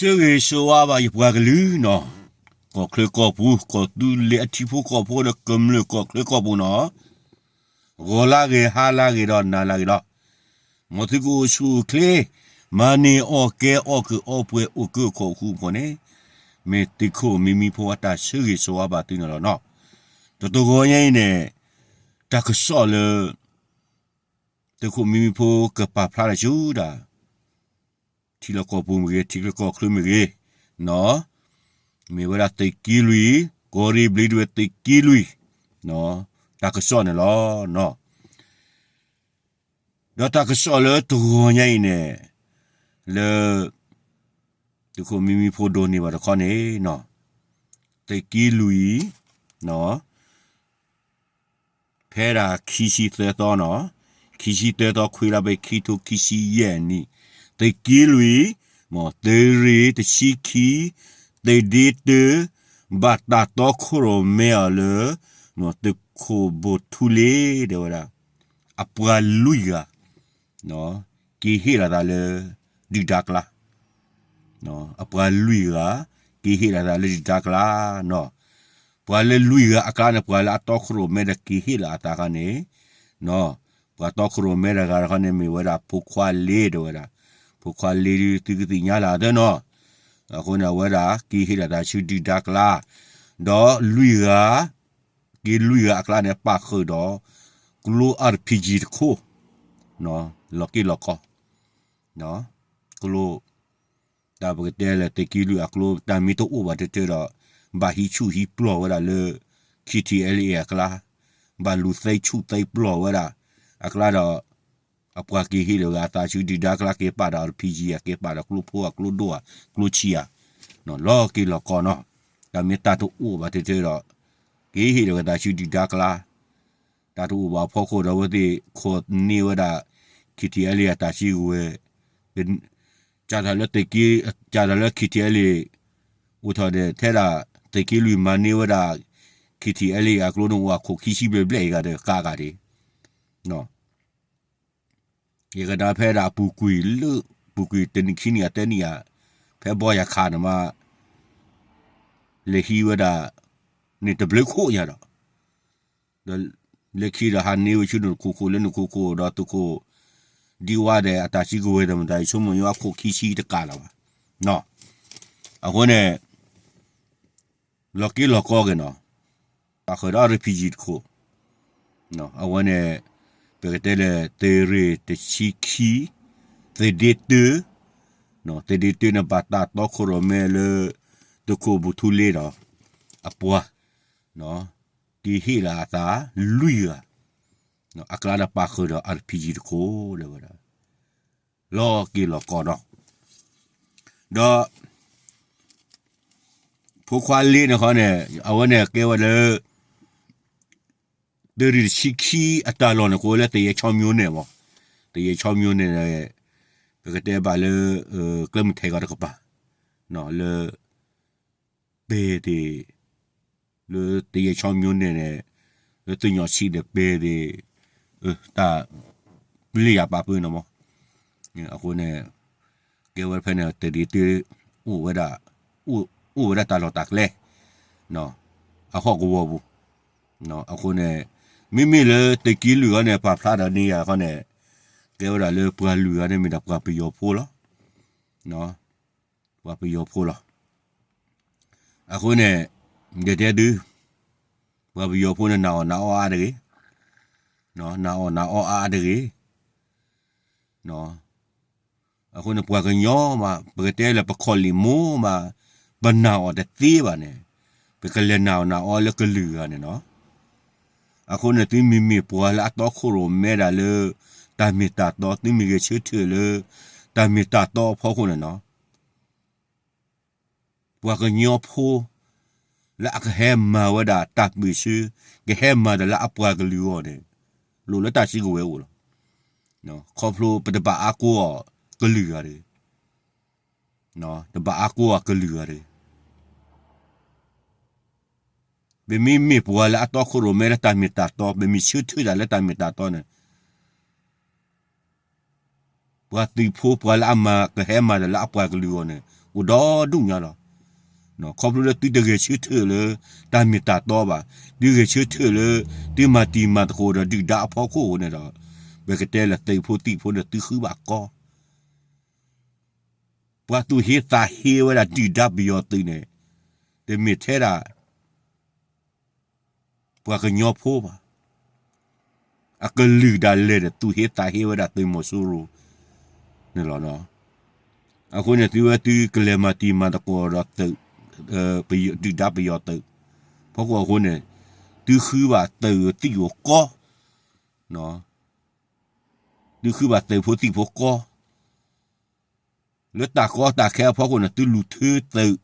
ဆၢဂ့ၤဆၢဝါဘၣ်ယပှၤကလုာ်နီၤ, ကီၢ်ချၢကီၢ်ပူၤ, ကီၢ်သူလ့ၤအထံဖိကီၢ်ဖိဒီးကမျၢၢ်ကီၢ်ချၢကီၢ်ပူၤနီၤ, ဂီၤလၢဂ့ၤဟါလၢဂ့ၤဒီးနၤလၢဂ့ၤလီၤ. မ်သုကအိၣ်ဆူၣ်အိၣ်ချ့, မၤန့ၢ်အီၣ်ကဲအီၣ်က့ၤအီပှဲၤအိၣ်ကၢခိၣ်ဃူဖိန့ၣ်, မ့ၢ်သုးခိၣ်မံမံဖိအတၢ်ဆၢဂ့ၤဆၢဝါဘၣ်သုန့ၣ်လီၤနီၤ. တတဂီၤညါအံၤန့ၣ်, တၢ်ကစီၣ်လၢ သုးခိၣ်မံမံဖိကပာ်ဖျါထီၣ်ဆူတၢ် ထံလီၢ်ကီၢ်ပူၤမ့ၢ်ဂ့ၤ, ထံလီၢ်ကီၢ်ချၢမ့ၢ်ဂ့ၤ, မ့ၢ်ဝဲဒၣ်သုးက့လွံၢ်, ကီၢ်ရ့ၣ်ဘျံးဒဝဲၢ်သုးက့လွံၢ်, တၢ်ကစီၣ်န့ၣ်လီၤ. ဒီးတၢ်ကစီၣ်လၢတဂီၤညါအံၤန့ၣ်, လၢ သုးခိၣ်မံမံဖိဒိးန့ၢ်ဘၣ်တခီန့ၣ်, သုးက့လွံၢ်, ဖဲဒၣ်ခံဆံသၢသီနီၤ, ခံဆံသၢသီခွံလါဘ့ၣ် ခံထိခံဆံယဲၢ်နံၣ်, သုးက့လွံၢ်, သုးရ့ၣ်တဆံခံ, သုးဒ့တၢ, ဘၣ်တၢ်တီခိၣ်ရိၣ်မဲအီၤလၢ သုးခိၣ်ဘိၣ်ထူလ့ၤ တဲဝဲဒၣ်, အပှၤလွံၢ်ဂၤ က့ၤဟ့ၣ်လီၤသးလၢ ဒုၣ်ဒါကျါ အပှၤလွံၢ်ဂၤ က့ၤဟ့ၣ်လီၤသးလၢဒုၣ်ဒါကျါနီၤ. ပှၤလၢလွံၢ်ဂၤအကျါန့ၣ် ပှၤလၢအတီခိၣ်ရိၣ်မဲဒီးက့ၤဟ့ၣ်လီၤအသးခီန့ၣ်, ပှၤတီခိၣ်ရိၣ်မဲတဂၤတခီန့ၣ် မ့ၢ်ဝဲဒၣ်ဖိခွါလ့ၤ တဲဝဲဒၣ်, ဖိခွါလ့ၤဒုးသုကသ့ၣ်ညါလၢအသၢနီၤ, အဃိန့ၣ် အဝဲဒၣ်က့ၤဟ့ၣ်လီၤသးဆူဒုၣ်ဒါကျါ, ဒီးလွံၢ်ဂၤ က့ၤလွံၢ်ဂၤအကျါန့ၣ် ပာ်ဃုာ်ဒီး ကျိ အါထပံယံၤ တခိၣ်, လီၤက့ၤလီၤကီ, ကျိ တၢ်ပကတဲလၢသုးက့လွံၢ်အကျိ တၢ်မ့ၢ်တအိၣ်ဘၣ်တၢၢ်တၢၢ်ဒီး ဘၣ်ဟံးဆူၣ်ဟံးပျီၢ်ဝဲဒၣ်လၢ KTLA အကျါ, ဘၣ်လူၤသဲဆူၣ်သဲပျီၢ်ဝဲဒၣ်အကျါဒီး အပှၤက့ၤဟ့ၣ်လီၤဂၤအသးဆူဒုၣ်ဒါကျါ က့ၤပာ်ဒီး အါထပံယံၤ က့ၤပာ်ဒီးကျိဖိ အကျိဒိၣ် အကျိဆံးဧါ, လီၤက့ၤလီၤကီနီၤ, တၢ်မ့ၢ်တၢ်တအိၣ်ဘၣ်တၢၢ်တၢၢ်ဒီး က့ၤဟ့ၣ်လီၤဂၤသးဆူဒုၣ်ဒါကျါ, တၢ်တအိၣ်ဘၣ်အဖီခိၣ်ဒီး အဝဲသ့ၣ်ခိးန့ၢ်ဝဲဒၣ် KTLA အတၢ်စုကဝဲၤ, ကးတၢ်လၢသုးက့, ကးတၢ်လၢ KTLA အိၣ်ထီၣ်ဒီး ထဲဒၣ်သုးက့လွံၢ်မၤန့ၢ်ဝဲဒၣ် KTLA အကျိန့ၣ် အိၣ်အခိၣ်ခံဆံဘျဲၣ်ဘျဲၣ်အံၤဂၤဒီး ကးဂၤဒၣ် ယကဒါဖဲဒၣ်အပူၤကွံာ်လၢ ပူၤကွံာ်တနံၣ်ခံနံၣ်အသၢနံၣ်ဧါ, ဖဲဘီယၤခးန့ၣ်မး လဲၤဟံးဝဲဒၣ် န့ၣ်တဘျုးခိၣ်ညါဒီး, ဒီးလၢခံဒီးဟးန့ၢ်ဝဲဆူနခိၣ်ခိၣ် လၢနခိၣ်ခိၣ်ဒီးသုးခိၣ် ဒံဝါဒီးအတၢ်စုကဝဲၤဒီး မတၤယဆိကမိၣ်ညါအခိၣ်ခံဆံတကးလၢၤဘၣ်. အဃိန့ၣ် လီၤက့ၤလီၤကီက့ၤနီၤ, ပာ်ဃုာ်ဒီး အါထပံယံၤ တခိၣ်, အဝဲန့ၣ် ပကတဲလၢသုးရ့ၣ်တဆံခံ, သုးဒ့တၢ, သုးဒ့တၢန့ၣ် ဘၣ်တၢ်တီခိၣ်ရိၣ်မဲလၢ သုးခိၣ်ဘိၣ်ထူလ့ၤဒီး အပှၤ က့ၤဟ့ၣ်လီၤအသးလွံၢ်ဂၤ, အကျါဒီးပာ်ဃုာ်ဒီး အါထပံယံၤ တခိၣ် တဲဝဲဒၣ်, လီၤက့ၤလီၤကီနီၤ, ဒီး ဖိခွါလ့ၤန့ၣ်ဃီန့ၣ် အဝဲန့ၣ်ကဲဝဲလၢ သုးရ့ၣ်တဆံခံအတၢ်လီၢ်န့ၣ် ကိးဝဲလၢသယဲၣ်ဆီမျိုးန့ၣ်မး, သယဲၣ်ဆီမျိုးန့ၣ် ပကတဲဘၣ်လၢ ကျဲမုၢ်ထဲးဂီၤတကပၤ လၢ ပဲသ့ၣ် လၢသယဲၣ်ဆီမျိုးန့ၣ်န့ၣ် လၢသ့ၣ်ညိးဆံးဒီးပဲသ့ၣ် တၢ် ပျံၤယၤပာ်ပၢၢ်န့ၣ်မး, အဃိန့ၣ် ကဲဝဲဖဲန့ၣ် သုးဒ့တၢ အိၣ်ဝဲဒၣ် အိၣ်ဝဲဒၣ်တၢ်လီၢ်တၢ်ကျဲ အဟီၣ်ကဝီၤပူၤ, အဃိန့ၣ် မ့မ့ၢ်လၢသုးက့လွံၢ်ဂၤန့ၣ် ပာ်ဖျါဒီးန့ၢ်ယၤခီန့ၣ် ကဲဝဲဒၣ်လၢပှၤလွံၢ်ဂၤန့ၣ် မ့ၢ်ဒၣ်ပှၤပယီၤဖိလီၤ, ပှၤပယီၤဖိလီၤ, အဃိန့ၣ် ယတဲသု ပှၤပယီၤဖိန့ၣ် နာ်အီၣ်နာ်အီအါတဂ့ၤ, နာ်အီၣ်နာ်အီအါတဂ့ၤ, အဃိန့ၣ် ပှၤကညီမး ပကတဲလၢပခီၣ်လံာ်မိၢ်မး ပနာ်အီၣ်တသ့ဘၣ်န့ၣ် ပကလဲၤနာ်အီၣ်နာ်အီလၢကလုာ်ဂၤန့ၣ်နီၤ, အဃိန့ၣ် သုမ့မ့ၢ်ပှၤလၢအတီခိၣ်ရိၣ်မဲဒၣ်လၢ တၢ်မ့ၢ်တၢ်တီ သုမ့ၢ်ဂဲၤဆၢထၢၣ်လၢ တၢ်မ့ၢ်တၢ်တီအဖီခိၣ်န့ၣ်နီၤ ပှၤကညီဖိ လၢအကဟဲမၤဝဲဒၣ်တၢ်ပၢၢ်ဆၢ ကဟဲမၤတၢ်လၢအပှၤကလုာ်အဂီၢ်န့ၣ် လိၣ်လၢတၢ်စုကဝဲၤအိၣ်လီၤ. ခီဖျိပတဘၣ်အါကိးအီၤကလုာ်ဂၤတဂ့ၤ, တဘၣ်အါကိးအီၤကလုာ်ဂၤတဂ့ၤ. ပမ့မ့ၢ်ပှၤလၢအတီခိၣ်ရိၣ်မဲလၢတၢ်မ့ၢ်တၢ်တီ ပမ့ၢ်ဆၢထၢၣ်တၢ်လၢတၢ်မ့ၢ်တၢ်တီန့ၣ် ပှၤသုးဖိပှၤလၢအမၤကဟဲမၤတၢ်လၢအပှၤကလုာ်အဂီၢ်န့ၣ် အိၣ်ဒီဒူၣ်ညါလီၤ. ခီဖျိလၢသုတဂဲၤဆၢထၢၣ်လၢ တၢ်မ့ၢ်တၢ်တီဘၣ်, သုဂဲၤဆၢထၢၣ်လၢ သုမၤတံၤမၤသကိးဒီးဒုၣ်ဒါအဖီခိၣ်အဃိန့ၣ်ဒီး ပကတဲလၢသုးဖိသံၣ်ဖိန့ၣ် သုဃုဘၣ်ကီ ပှၤသူၣ်ဟ့သးဟ့ဝဲဒၣ်ဒုၣ်ဒါပယီၤသုးန့ၣ် တမ့ၢ်ထဲဒၣ် ပှၤကညီဖိဘၣ်. အကလုာ်ဒၣ်လဲာ်ဒီး သူၣ်ဟ့သးဟ့ဝဲဒၣ်သုးမီၤစိရိၤန့ၣ်လီၤ. အဃိန့ၣ် သုဝဲသုကလဲၤမၤတံၤမၤသကိးဒီးသုး ဒုၣ်ဒါပယီၤသုး ဖီခိၣ်အဃိန့ၣ် သုဃုဘၣ်သုးသံၣ်ဧိၤကီ သုဃုဘၣ်သုးဖိသံၣ်ဖိကီ လၢတၢ်ကီတၢ်ခဲအဖီခိၣ်န့ၣ် သုလူၤထၢသုး,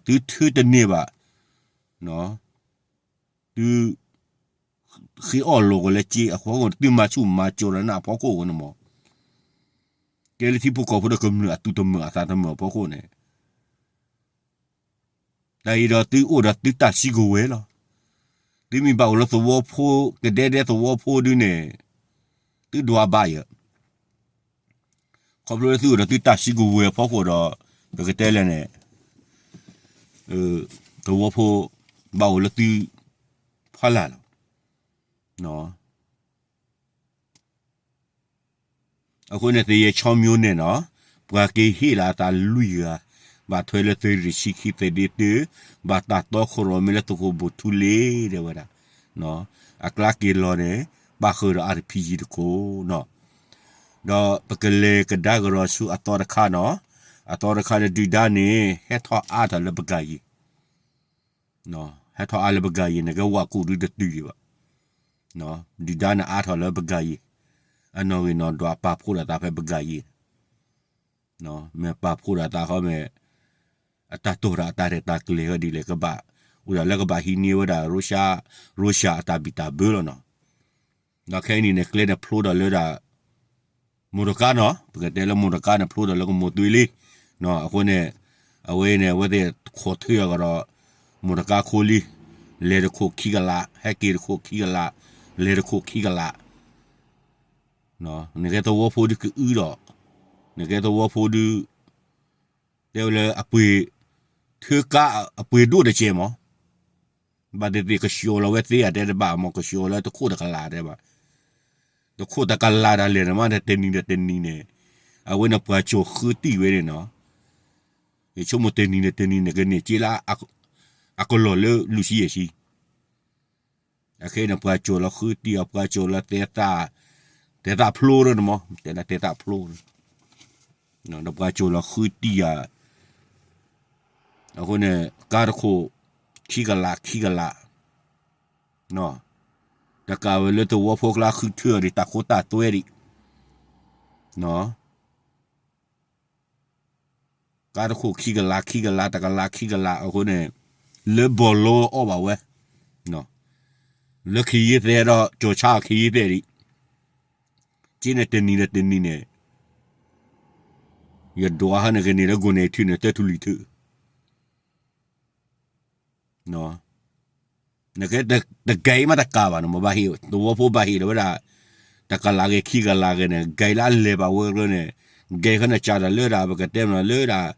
သုထၢတန့ၢ်ဘၣ်, သုဃ့အီၣ်လိာ်ကလၢက့အဖီခိၣ်န့ၣ် သုမၤဆူၣ်မၤစိးဒီးနၢ်အဖီခိၣ်အဃိန့ၣ်မး, ကဲလၢထံဖိကီၢ်ဖိဒီးကမျၢၢ်အသုးတမၢၢ်အသးတမၢၢ်အဖီခိၣ်န့ၣ် တၢ်အံၤဒီးသုအိၣ်ဒီးသုတၢ်စုကဝဲၤလီၤ. သုမ့ၢ်ဘၣ်အိၣ်လၢသဝီဖိ ကဒဲဒဲသဝီဖိဒုန့ၣ် သုဒွးဘၣ်ယၤ, ခီဖျိလၢသုအိၣ်ဒီးသုတၢ်စုကဝဲၤအဖီခိၣ်ဒီး ပကတဲလဲၣ်န့ၣ် သဝီဖိ ဘၣ်အိၣ်လၢသုဖီလာ်လီၤ. အဃိန့ၣ် သယဲၢ်ဆီမၠိန့ၣ်နီၤ ပှၤက့ၤဟ့ၣ်လီၤအသးလွံၢ်ဂၤ, ဘၣ်ထွဲလၢသုးရ့ၣ်ဆံခံသုးဒ့တၢ, ဘၣ်တၢ်တီခိၣ်ရိၣ်မဲလၢသုးခိၣ်ဘိၣ်ထူလ့ၤ တဲဝဲဒၣ်, အကျါက့ၤလီၤန့ၣ် ဘၣ်ဃုာ်ဒီးအါတဖံယံၤတခိၣ်နီၤ, ဒီးပကလဲၤကဒါကဒီးဆူအသီတခါနီၤ, အသီတခါန့ၣ် ဒုၣ်ဒါန့ၣ် ဟဲထီၣ်အါထီၣ်လၢပကၤယံၤ ဟဲထီၣ်အါလၢပကၤယံၤန့ၣ် ကဲဝၣ်ကူၣ်ဒုတတုၤယံၤဘၣ်, ဒုၣ်ဒါန့ၣ်အါထီၣ်လၢပကၤယံၤ, အနီၢ်ဂံၢ်နီၢ်ဒွးပာ်ဖှိၣ်ဒီးသးဖဲပကၤယံၤ, မ့ၢ်ပာ်ဖှိၣ်ဒီးသးဃီမ့ၢ် အတၢ်တိာ်ဒီးအတၢ်ရဲၣ်တၢ်ကျဲၤဝဲဒ်လဲၣ်ကဘၣ်, အိၣ်ဒၣ်လၢကဘၣ်ဟံးန့ၢ်ဝဲဒၣ် ရူၤရှါအတၢ်ဘံၣ်တၢ်ဘၢလီၤနီၤ, ဒီးခဲအံၤန့ၣ် ကျဲန့ၣ်ဖျိဒီးလၢဒၣ် မိၢ်တကါနီၤ, ပကတဲလၢမိၢ်တကါန့ၣ် ဖျိဒီးလၢကမိၢ်သွ့လံ, အဃိန့ၣ် အဝဲန့ၣ် အဝဲသ့ၣ်ခိးထွဲအီၤကဒီး မိၢ်တကါခိလံ, လဲၤတခိၣ်ခံကလး, ဟဲက့ၤတခိၣ်ခံကလး, လဲၤတခိၣ်ခံကလး, နကဲသဝီဖိဒုကအုဒီး, နကဲသဝီဖိဒု တဲဝဲလၢအပှ့ၤ ထၢကါအပှ့ၤဒိၣ်တကဲးမး, ဘၣ်သ့ၣ်သ့ၣ်ကဆှီလီၤဝဲသ့ဧါတဲတဘၣ်မး, ကဆှီလၢတခိၣ်တကလးတဲဘၣ်, တခိၣ်တကလးဒၣ်လဲာ်န့ၣ်မး တနံၤဒီးတနံၤန့ၣ်, အဝဲန့ၣ်ပှၤကၠိၤဃုတံၢ်ဝဲန့ၣ်နီၤ, ယဆိကမိၣ်တနံၤဒီးတနံၤန့ၣ် ကန့ၢ်က့လၢ အကလီၢ်လၢလွံၢ်ဆံယဲၢ်ဆံ အခဲအံၤန့ၣ် ပှၤကၠိၤလီၤဃုတံၢ်အီၤ, ပှၤကၠိၤလီၤသဲသၣ်, သဲသၣ်ဖျိဒီးန့ၣ်မး, တဲဒၣ်သဲသၣ်ဖျိ, ဒီးပှၤကၠိၤလီၤဃုတံၢ်အီၤ, အဃိန့ၣ် ကါတခိၣ် ခံကလး ခံကလး, တကးဝဲလၢသဝီဖိကျါဃုထၢအီၤဒ်တၢ်ခိတၢ်သွဲဒံး ကါတခိၣ်ခံကလး ခံကလး တကလးခံကလးအဃိန့ၣ် လၢဘီၣ်လိအီၣ်ဘၣ်ဝဲ, လၢခ့ယ့ၢ်သဲးဒီး ကၠီၤဆါအီၤခ့ယ့ၢ်သဲးဒံး, က့န့ၣ်တနံၤဒီးတနံၤန့ၣ် ယဒွးဟီန့ၣ်ကန့ၢ်လၢဂိၢ်န့ၣ်ထူၣ်န့ၣ် တၢထူၣ်လံၤထူၣ် နကဲတဂဲၤမးတကးဘၣ်န့ၣ် မ့ၢ်ဘၣ်ဟ့ၣ် သဝီဖိဘၣ်ဟ့ၣ်လီၤဝဲဒၣ် တကလးဂ့ၤ ခံကလးဂ့ၤန့ၣ် ဂဲၤလၢအလဲၤဘၣ်ဝဲကရၢန့ၣ် ဂဲၤခီန့ၣ်ကးဒီးလၢဒၣ် ပကတဲမ့ၢ်လၢဒၣ်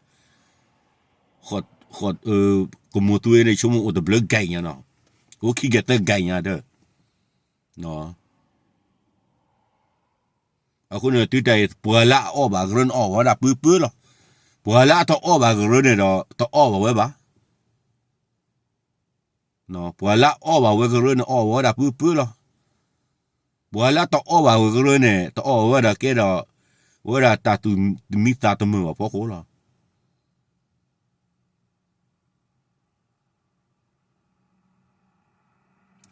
ဃိး ဃိး ကမိၢ်သွ့န့ၣ် ဆိကမိၣ်အိၣ်တဘျုးဂဲၤညါနီၤ အိၣ်ခံကဲၤသၢဂဲၤညါဒီး အဃိန့ၣ် တုၤတၢ်အံၤ ပှၤလၢအအီၣ်ဘၣ်ကရၢန့ၣ်အီၣ်ဝဲဒၣ်ပၢပၢလီၤ. ပှၤလၢအတအီၣ်ဘၣ်ကရၢန့ၣ်ဒီး တအီၣ်ဘၣ်ဝဲဘၣ်. ပှၤလၢအအီၣ်ဘၣ်ဝဲကရၢန့ၣ် အီၣ်ဝဲဒၣ်ပၢပၢလီၤ. ပှၤလၢအတအီၣ်ဘၣ်ဝဲကရၢန့ၣ် တအီၣ်ဝဲဒၣ်ကဲဒီး ဝဲဒၣ်တၢ်သူၣ်မံသးတမုာ်ဘၣ်ဖီခိၣ်လီၤ.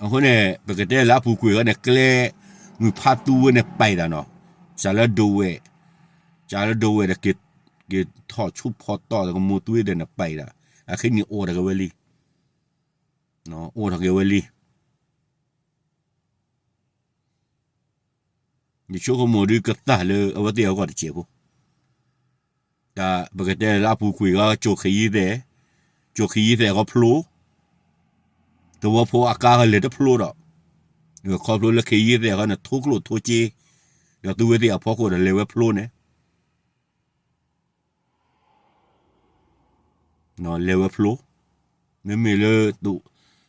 အဃိန့ၣ် ပကတဲလၢအပူၤကွံာ်အဂီၢ်န့ၣ် ကျဲမုၢ်ဖးသူဝဲန့ၣ်ပဲာ်တၢ်နီၤ, စးလၢဒိဝဲၢ်, စးလၢဒိဝဲၢ်ဒီး က့ၤထီၣ်ဆူဖီတီၢ်ဒီးကမိၢ်သွ့ဒီးန့ၣ်ပဲာ်တၢ်, အခဲအံၤန့ၣ်အိၣ်ထီၣ်က့ၤဝဲလံ, အိၣ်ထီၣ်က့ၤဝဲလံ. ယဆိကမိၣ်ဒုးကသၣ်လၢအဝဲသ့ၣ်အဂီၢ်တစဲးဖိ, တၢ်ပကတဲလၢအပူၤကွံာ်အဂီၢ် ကၠိၣ်ခ့ယံသဲး, ကၠိၣ်ခ့ယံသဲးအဂီၢ်ဖျိ, သဝီဖိအကါဂၤလဲၤတဖျိဒီး, ခီဖျိလၢခ့ယံသဲးအဂီၢ်န့ၣ် ထိကျိၣ်ထိစ့, ဒီးသုဝဲသ့ၣ်အဖီခိၣ်ဒီးလဲၤဝဲဖျိန့ၣ် လဲၤဝဲဖျိ, မ့မ့ၢ်လၢ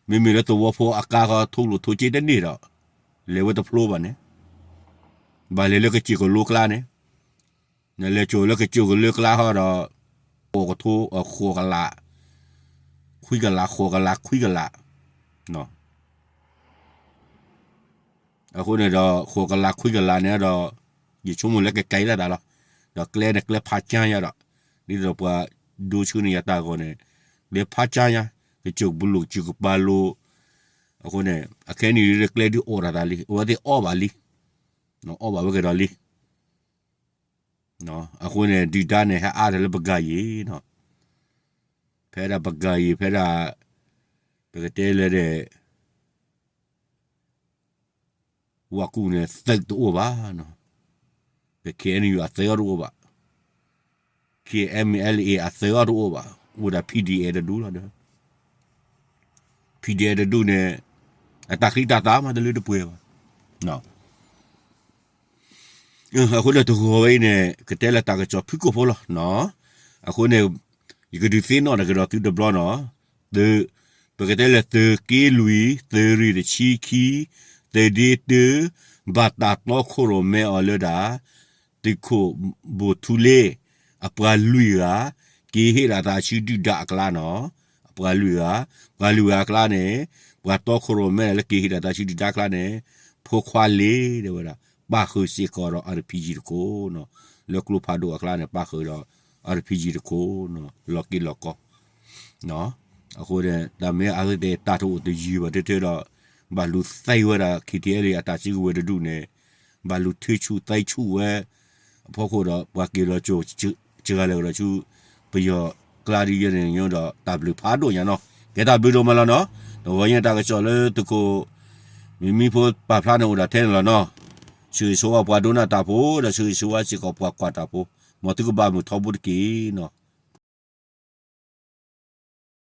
မ့မ့ၢ်လၢသဝီဖိအကါခီ ထိလိာ်ထိစ့တန့ၢ်ဒီး လဲၤဝဲတဖျိဘၣ်န့ၣ်, ဘၣ်လဲၤလၢကစၢၢ်ကလိကျါန့ၣ်, နလဲၤကၠိၤလၢကစၢၢ်ကလိကျါဟီဒီး ဃိးကထိ ဃိးကလး, ခွံကလး ဃိးကလး ခွံကလး, အဃိန့ၣ်ဒီး ဃိးကလး ခွံကလးန့ၣ်ဒီး ယဆိကမိၣ်လၢကကဲဒၣ်တၢ်လီၤ. ဒီးကျဲန့ၣ်ကျဲဖးကၠါယါဒီး ဒ်သိးပှၤဒိဆှၢန့ၢ်ယၤတၢ်အဂီၢ်န့ၣ် ကျဲဖးကၠါယါ, ကစၢၢ်ကလိ ကစၢၢ်ကပၤလိၤ, အဃိန့ၣ် အခဲအံၤန့ၣ်ဒီးကျဲဒုးအိၣ်တၢ်သးလံ, အဝဲသ့ၣ်အီၣ်ဘၣ်လံ, အီၣ်ဘၣ်ဝဲကဒီးလံ. အဃိန့ၣ် ဒုၣ်ဒါန့ၣ် ဟဲအါထီၣ်လၢပကၤယံၤနီၤ, ဖဲဒၣ်ပကၤယံၤ ဖဲဒၣ် ပကတဲလၢဒဲး ဝၤကူၣ်န့ၣ် သုးတအိၣ်ဘၣ်နီၤ, ပ K N U အသုးအီၤတအိၣ်ဘၣ်, K N L A အသုးအီၤတအိၣ်ဘၣ်, အိၣ်ဒၣ် P D F တဒူၣ်လီၤဒီး P D F တဒူၣ်န့ၣ် အတၢ်ချံတၢ်သၣ်မးတလၢတပှဲၤဘၣ်. အဃိန့ၣ်တဂီၤဝဲအံၤန့ၣ် ကတဲလၢတၢ်ကစီၣ်ဖုၣ်ကိာ်ဖိလီၤ. အဃိန့ၣ် ယကဒုးသ့ၣ်နီၣ်တကဒီးသုတဘျီနီၤ, သုး ပကတဲလၢသုးက့လွံၢ် သုးရ့ၣ်တဆံခံ သုးဒ့တၢ ဘၣ်တၢ်တီခိၣ်ရိၣ်မဲအီၤလၢဒၣ် သုးခိၣ်ဘိၣ်ထူလ့ အပှၤလွံၢ်ဂၤ က့ၤဟ့ၣ်ဒၣ်သးဆူဒုၣ်ဒါအကျါနီၤ, အပှၤလွံၢ်ဂၤ, ပှၤလွံၢ်ဂၤအကျါန့ၣ် ပှၤတီခိၣ်ရိၣ်မဲလၢက့ၤဟ့ၣ်ဒၣ်သးဆူဒုၣ်ဒါအကျါန့ၣ် ဖိခွါလ့ၤ တဲဝဲဒၣ် ပၣ်ဃုာ်စ့ၢ်ကီးဒီး R P G တခိၣ်နီၤ, လၢကျိဖးဒိၣ်အကျါန့ၣ် ပၣ်ဃုာ်ဒီး R P G တခိၣ်နီၤ, လီၤက့ၤလီၤကီ အဃိန့ၣ် တၢ်မ့ၢ်အါဂ့ၤသ့ၣ် တၢ်တအိၣ်တယံၤဘၣ်တဲတဲဒီး ဘၣ်လူၤသဲဝဲဒၣ် K T L A အတၢ်စုကဝဲၤတဒူၣ်န့ၣ် ဘၣ်လူၤထုးဆူၣ်သဲဆူၣ်ဝဲ အဖီခိၣ်ဒီး ပှၤက့ၤလီၤကၠိၤ စှၤလၢာ်ကဒီးဆူ ပယီၤကျါဒ်ယဲန့ၣ်ဒီး တၢ်ဘျုးဖးဒိၣ်ညါနီၤ, ကဲတၢ်ဘျုးဒိၣ်မးလီၤနီၤ, တဂီၤညါတၢ်ကစီၣ်လၢသုးခိၣ် မံၤမံၤဖိပာ်ဖျါန့ၣ်အိၣ်ဒၣ်ထဲန့ၣ်လီၤနီၤ, ဆၢဂ့ၤဆၢဝါပှၤဒိကနၣ်တၢ်ဖိ ဒီးဆၢဂ့ၤဆၢဝါစ့ၢ်ကီးပှၤကွၢ်တၢ်ဖိ, မ်သုကဘၣ်မုာ်ထီဘိတက့ၢ်နီၤ.